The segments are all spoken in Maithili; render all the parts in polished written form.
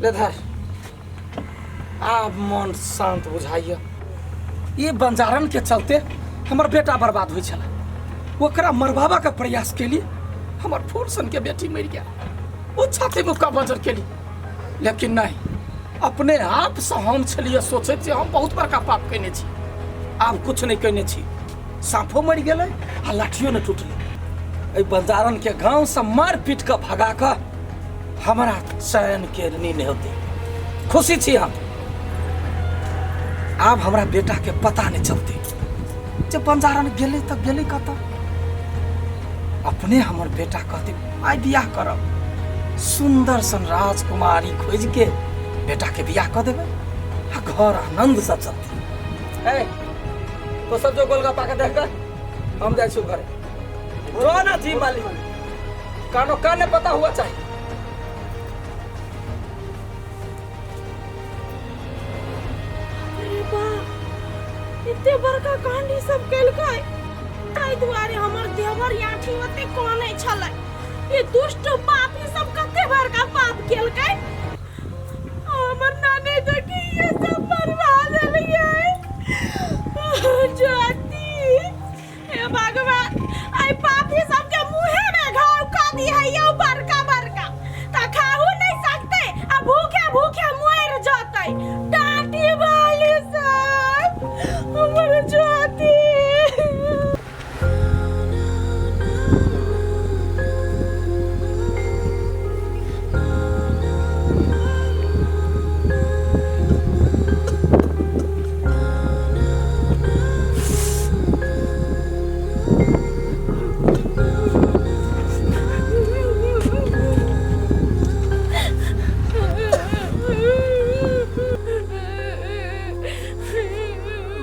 ले धर। आब मन शांत बुझाइए। ई बंजारन के चलते हमर बेटा बर्बाद होइ छला, ओकरा मरबाबा के प्रयास केली, हमर फूल सन के बेटी मरि गेल। ओ छाती मुक्का बजर केली, लेकिन नहीं, अपने आप से हम छलिए सोचैत जे हम बहुत बड़का पाप केने छी। आब कुछ नहीं केने छी, साँपो मरि गेलै आ लाठियो नहि टूटलै। एहि बंजारन के गांव से मारि पीट कऽ भगा कऽ हमरा चैन के नींद होते खुशी छी हम। आब हमरा बेटा के पता नहीं चलते जे बंजारन गेलै तऽ गेलै कतऽ। अपने हमर बेटा कहते आइ बियाह करब, सुंदर सन राजकुमारी खोज के बेटा के बियाह कऽ देबै आ घर आनंद से चलते। ए तो सब जो गोलगप्पा के देख कर हम जाइ छी घरे। जो ना जी मालिक कानो कान नहीं पता हुआ चाहिए। अरे बा, एते बड़का कांड ई सब केलकै, ताहि दुआरे हमर देवर याठी ओते कानै छलै। ई दुष्ट पापी सब कते बड़का पाप केलकै, हमर नानी देखी ये सब मरवा देलियै। ज्योति, हे भगवान, आई पापी सबके मुँहे में घाव का दी है यौ बड़का बड़का, त खाहू नहीं सकते आ भूखे भूखे मर जतै। टाटी वाली सब हमर ज्योति।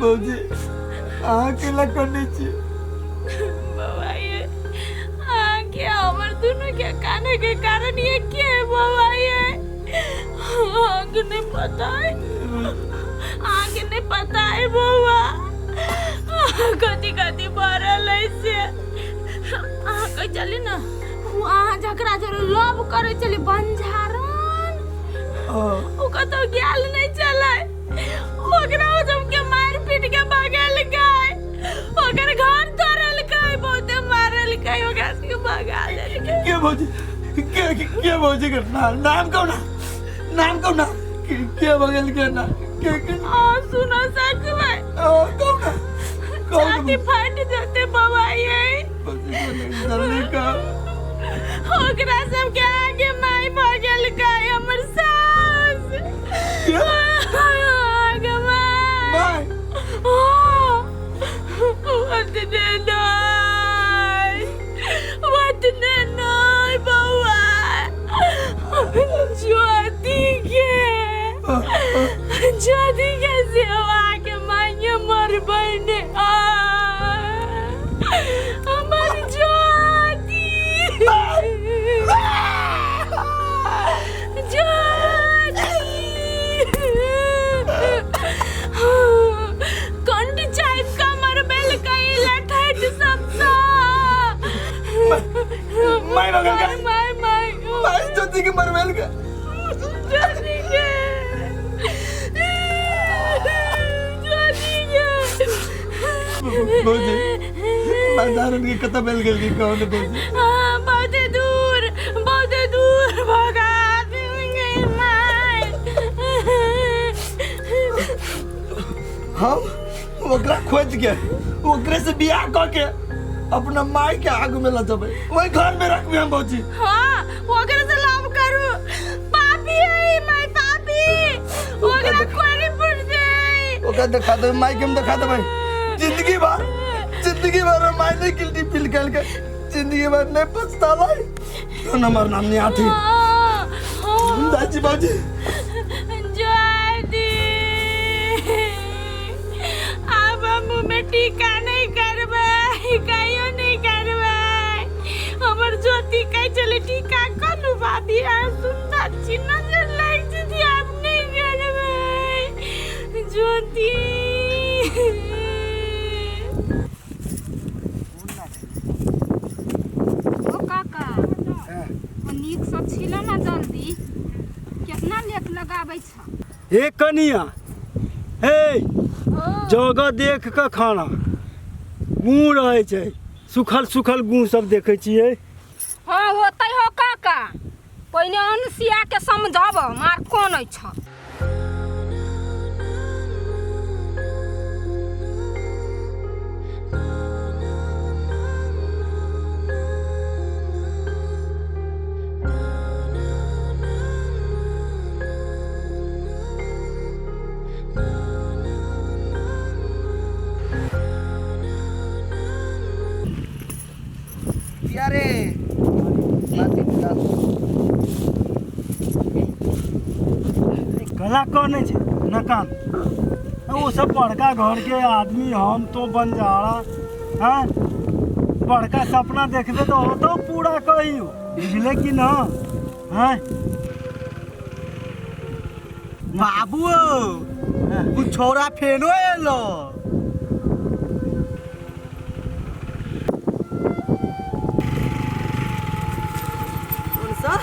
भौजी, अहाँ केला करने छी? बौआ ये अहाँके हमर दुनू के काने के कारण ये के है बौआ ये? अहाँके नहीं पता है, अहाँके नहीं पता है बौआ कथी कथी भरल है से। अहाँ कह चली ना, ओ अहाँ जकरा जरे लव करे चली बंजारन, ओ कतौ गेल नहीं चले, ओकरा ओ सबके मार पीट के भगेलकै, ओकर घर तोड़लकै, बहुते मारलकै, ओकरा सबके भगा देलकै। के भौजी, के के भौजी के नाम कौन, नाम कौन, के भगेल के ना के के? आ सुनो सकबै? आ, कौन कौन? छाती फाट जते बाबा ये। भौजी जल्दी का ओकरा सबके आगे माई भगेलकै हमर सास। के? आगे माई। माई? वतने नहीं, वतने नहीं बउआ, ज्योति के, ज्योति के सेवा के माइये मरबै ने हमर ज्योति, ज्योति कंठ चाइप का मरबेल कई लठैत सबसा। माई भगेल के? माई माई माई ज्योति के मरबेल के? ज्योति के, ज्योति के। भौजी, बंजारन के कतऽ मिल गेल की कौन भौजी? हाँ, बहुते दूर, बहुते दूर भगा देंगे माई। हम ओकरा खोज के ओकरे से बियाह कऽ के अपना माई के आगू में ल जेबै, वही घर में रखबे हम भौजी। हाँ, ओकरे से लव करू, पापी है माई, पापी, ओकरा कोरी पुर दे। ओकरा देखा देबै माई के, हम देखा देबै। जिंदगी भर, जिंदगी भर हम माई नहीं गिल्टी फील कल के, जिंदगी भर नहीं पछताला। तहन हमर नाम नहीं आठी। हाँ, हाँ। जाइ छी भौजी। ज्योति, आब हम मुँह में टीका नहीं करबै, कहियो नहीं करबै। हमर ज्योति कहै छलै टीका करू भाभी, अहाँ सुन्दर छी, नजर लागि जेतै, आब नहीं करबै ज्योति। ओ काका, ओ नीक से छीलो ना जल्दी, कितना लेट। खेत लगाबै छ। हे कनिया, हे जगह देख कऽ खाना। गुँ रहै छै, सुखल सुखल गुँ सब देखै छियै। हाँ होतै हो काका, पहिने अनसिया के समझब मार कोन छ। किया रे बाती निकाल। गला कने छै नकान, ओ सब बड़का घर के आदमी, हम तो बंजारा हैं। बड़का सपना देखबे तो होतो पूरा कहियो, बुझले कि ना? हैं बाबू, उ छोरा फेनो एलो। सा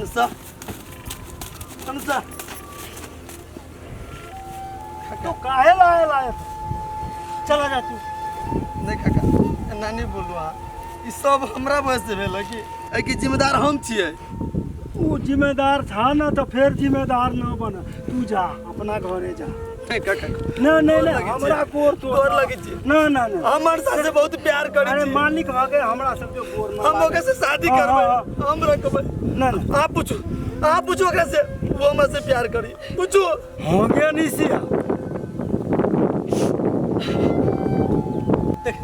सा सा तो काहे लाए लाए, चला जा तू। नहीं काका, एना नहीं बोलू अहाँ। ई सब हमरा वजह से भेल कि एहिके जिम्मेदार हम छियै। उ जिम्मेदार था ना तो फिर जिम्मेदार न बन, तू जा अपना घरे जा। नहीं काका, ना नहीं गोर नहीं, लगै छी। हमरा गोर तो गोर लगै छी। ना ना ना, हमर साथे बहुत प्यार करै अरे छी। मालिक भऽ गए हमरा सबके गोर ना हम लागे। ओकरा से शादी हाँ, करबै, हाँ, हम रखबै। ना ना, आप पूछू, आप पूछू ओकरा से, वो हमरा से प्यार करी, पूछू। हो गया निशिया।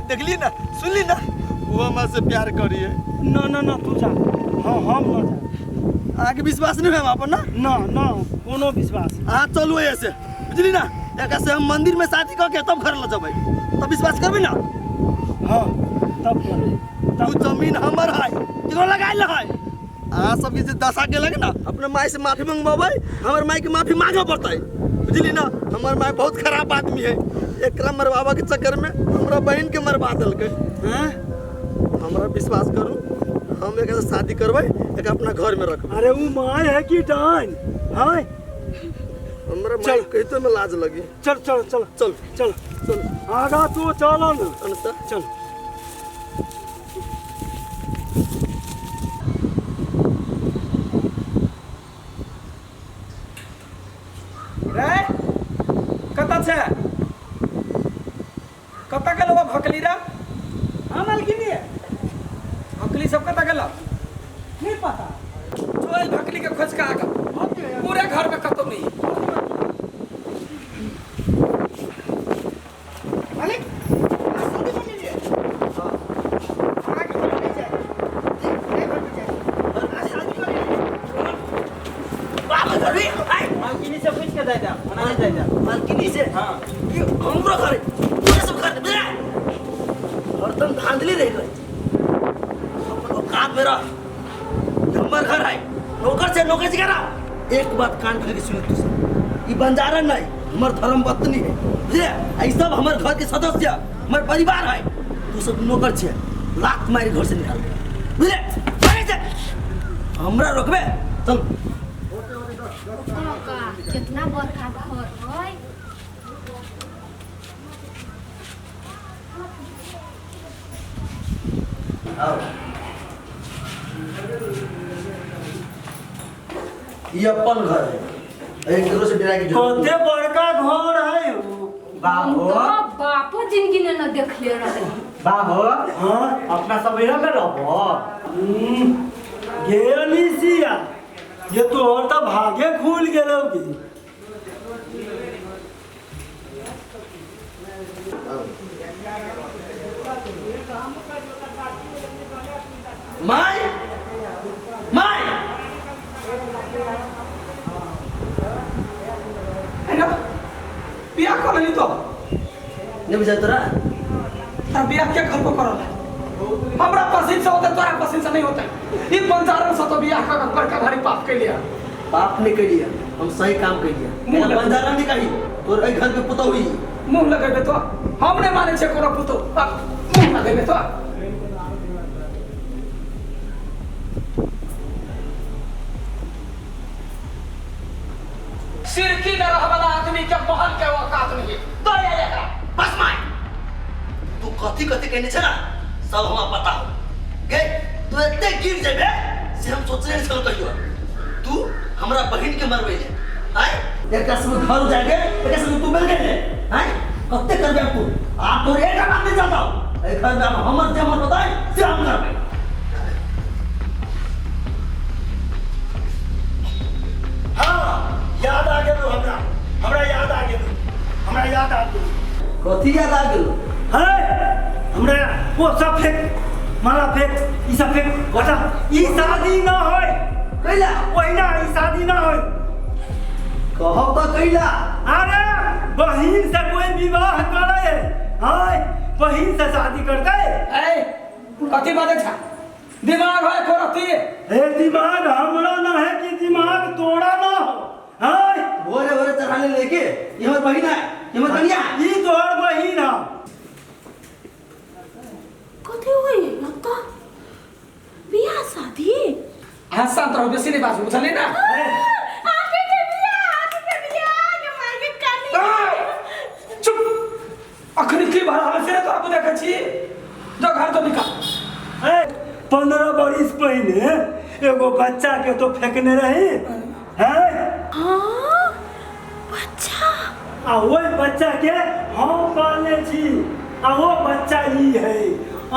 देखली ना, सुनली ना, वो हमरा से प्यार करी है। ना ना ना, तू जा, हाँ हम ना जा। अहाँके विश्वास नहीं है अपन ना? ना ना, कोनो विश्वास नहीं। अहाँ चलू ऐसे, बुझली ना, एकरा से हम मंदिर में शादी कऽ के तब घर लऽ जेबै, तब विश्वास करबै ना? हाँ तब करबै, उ तब। जमीन हमर है, केकरो लगायल है। अहाँ सबके जे दशा केलक ना, अपना माय से माफी मंगवाबै, हमर माय के माफी मांगऽ पड़तै, बुझली ना। हमर माय बहुत खराब आदमी है, एकरा मरवाबऽ के चक्कर में हमरा बहिन के मरवा देलकै। हैं? हमरा विश्वास करू, हम एकरा से शादी करबै, एकरा अपना घर में रखबै। अरे उ my है कि डाइन है? हमरा माय कहितो में लाज लगी। चल चल चल चल चल चल, आगा तू चल ना, अनुसा चल। रे कतऽ छै, कतऽ गेलौ भकली रे? हाँ मालकिनी, भकली सब कतऽ गेलौ? नहीं पता। जो एहि भकली के खोज के आगा, पूरे घर में कतौ नहीं। मालिक, शादी कर लीजिए। हमरा के घर नहीं जाए, नहीं घर में जाए, शादी कर लीजिए। बाबा धरी आई मालकिनी से पूछ के दे दे, मना नहीं दे दे। मालकिनी से? हाँ। ये हमरो घर है, पूरा सब घर बुझला, हरदम धांधली रह गई। अपन औकात में रह, ये हमर घर है, नौकर से नौकर से करा। एक बात कान खोल के सुन तू सब, ये बंजारा नहीं, हमर धर्म पत्नी है, बुझले। ई सब हमर घर के सदस्य, हमर परिवार है। तू सब नौकर छे, लात मारी घर से निकाल दे, बुझले। भागे से, हमरा रोकबे चल। काका कितना बड़का घर है। आओ, ये अपन घर है, एक दूसरे से डरा के जरूरत कते बड़का घर है उ। बाबू, तो बापो जिंदगी ने न देखले रहे। बाबू, हाँ अपना सब इहाँ में रहबो। गे निशिया, ये तोहर तो भागे खुल गेलौ की। My my है ना, बियाह कर लेली तो? नहीं बुझाय तोरा? तार बियाह के घर को करल है? हमरा पसीन से होते, तोरा पसीन से नहीं होते। ई बंजारन से तो बियाह कर बड़का भारी पाप के लिया। पाप नहीं करिया, हम सही काम करिया। मुँह लग- बंजारा नहीं कही तोर एहि घर के पुतहु ही। मुंह लगेबे तो, हम नहीं माने छे कोनो पुतो। मुंह लगेबे तो। आदमी के महल के औकात नहीं दे एकरा। बस माय, तू कथी कथी कहने छे ना सब हमरा पता हो गे। तू एते गिर जेबे से हम सोचने नहीं छल कहियो। तू हमरा बहिन के मरबे ले आय, एकरा संग घर जाके एकरा संग तू मिल गेले आय, कते करबे तू? आप तोर एक बात नहीं चाहता हो। ए घर में हमर जे मन बताए से हम करबे। हाँ, याद आ गेलो हमरा, हमरा याद आ गेलो, हमरा याद आ गेलो। कथी याद आ गेलो? है हमरा वो सब फेंक, माला फेंक, ई सब फेंक। बता ई शादी ना होय। कैला? ओहिना ई शादी ना होय। कहब त कैला? अरे बहिन से कोई विवाह करे हाय, बहिन से शादी करते? ए कथी बाजै छा? दिमाग है कोरती? ए दिमाग हमरा ना है कि दिमाग तोड़ा ना हो। हाय भोरे भोरे चढ़ाने लेके ये हमर बहिन है, ये हमर कनिया है। ई तोहर बहिन है। कथी होई लगता बियाह शादी? अहाँ शांत रहू, बेसी नहीं बाजू, बुझलियै ना? आके के बियाह, आके के बियाह के मार के कानी। ए, चुप। अखनी की भऽ रहल से तोरा देखै छी? जो घर तो निकाल। ए 15 बरिस पहले एगो बच्चा के तो फेंकने रही हैं। हाँ बच्चा? आ वही बच्चा के हम पालने छी, आ वो बच्चा ई है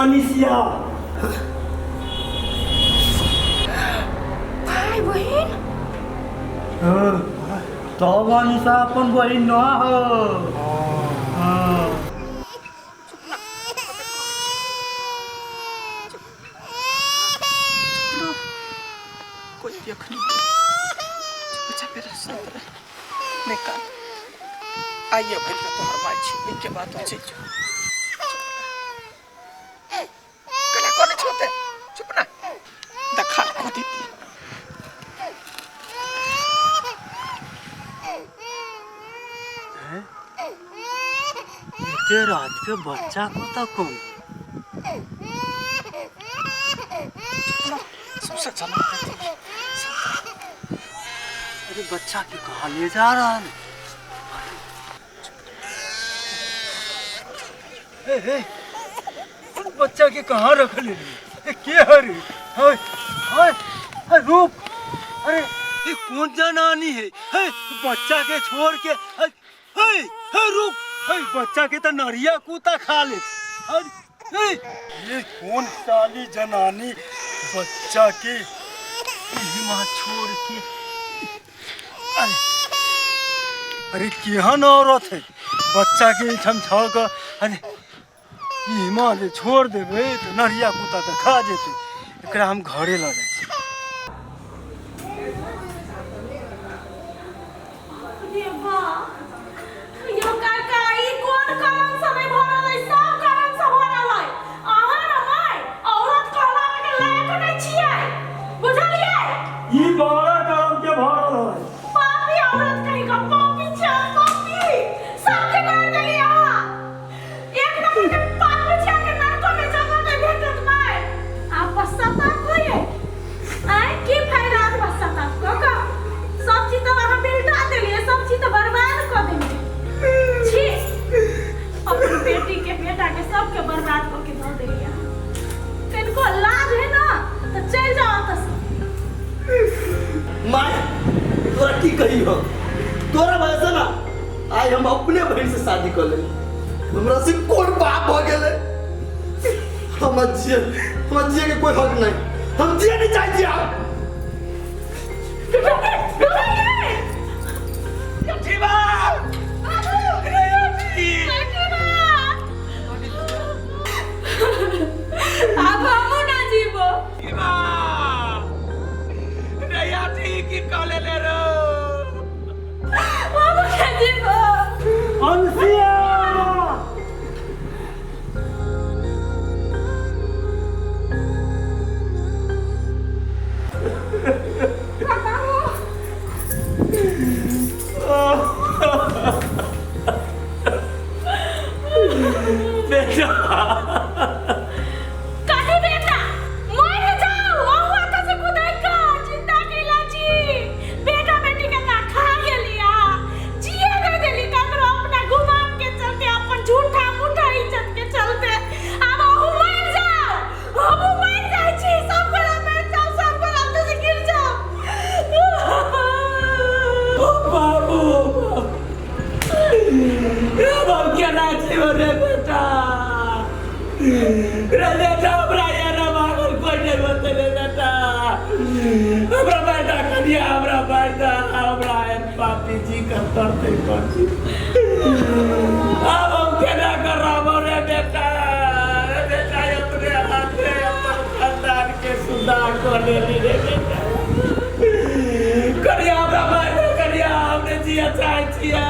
अनिसिया। भाई बहिन? तब अनिसा अपन बहिन न हो। हाँ। कोई देख नहीं। बच्चा मेरा शांत रह, निकाल। आइए भैया तोहर माय छी, ओहिके बाद तो चलि जो। कला कोने छोते, चुप ना। देखा को दीदी। एते रात के बच्चा को तो कौन? सबसे चला देती। अरे बच्चा के कहाँ ले जा रहा है? ए, ए, बच्चा के कहाँ रख ले? ए, के हरे? हाय हाय हाय रुक। अरे ये कौन जनानी है? हे बच्चा के छोड़ के, हे हे हे रुक। हे बच्चा के तो नरिया कुत्ता खा ले। अरे हे ये कौन साली जनानी बच्चा के इहाँ छोड़ के? अरे अरे केहन औरत है बच्चा के एहिठाम छऽ कऽ। अरे इमा जे छोड़ देबै तऽ नरिया कुत्ता तऽ खा जेतै। एकरा हम घरे लऽ जाइ छी। रे बा, यो काका ई कोन करम से नहीं भरल है? सब करम से भरल है। अहाँ र माय औरत कहलावे के लायक नहीं छियै, बुझलियै? ई बड़ा करम के भरल है। पापी औरत कहीं का पापी छै, पापी। सबके मार देली अहाँ। एक नंबर के पापी छै के नरको में जगह नहीं भेटत माय। आप पश्चाताप होइए आय, की फायदा आप पश्चाताप कऽ कऽ? सब चीज तऽ अहाँ मिलटा देलियै, सब चीज तऽ बर्बाद कऽ देलियै। छी, अपन बेटी के बेटा के सबके बर्बाद कऽ के दऽ देलियै अहाँ। कनिको लाज है ना तऽ चलि जाउ एतऽ से। माय तोरा की कही हो, तोरा वजह से ना आइ हम अपने बहन से शादी कर ले। हमरा से कोन पाप भ गेलै? हमर जिए, हमर जिए के कोई हक नहीं। हम जिए नहीं चाहै छी आब। आब हमहूँ ना जीबो। हम के जीबो। अनसिया कथी बेटा? मर जाओ अहुआ कसे कुदाइ का जिंदा कैला छी। बेटा बेटी के ना खा गेलिया, जिए दे देली। करतै कथी? आब हम केना करब रे बेटा? रे बेटा, अपने हाथे अपन खानदान के सुधार कऽ लेली रे बेटा। करिया, हमरा मारि दे करिया, हम नहि जिया चाहै छियै।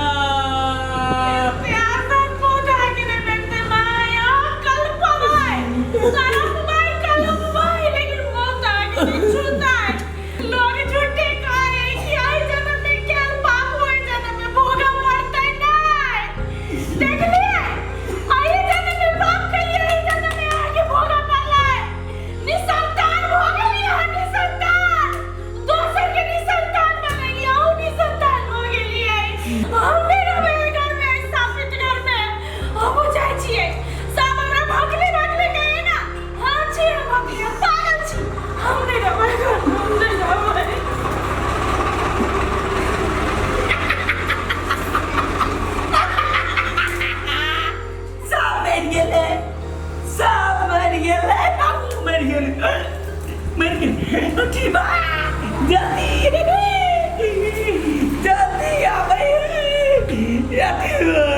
सब मरि गेलै, सब मरि गेलै, मरि गेलै, मरि गेलै। उठी बा, जल्दी जल्दी आबै। अथी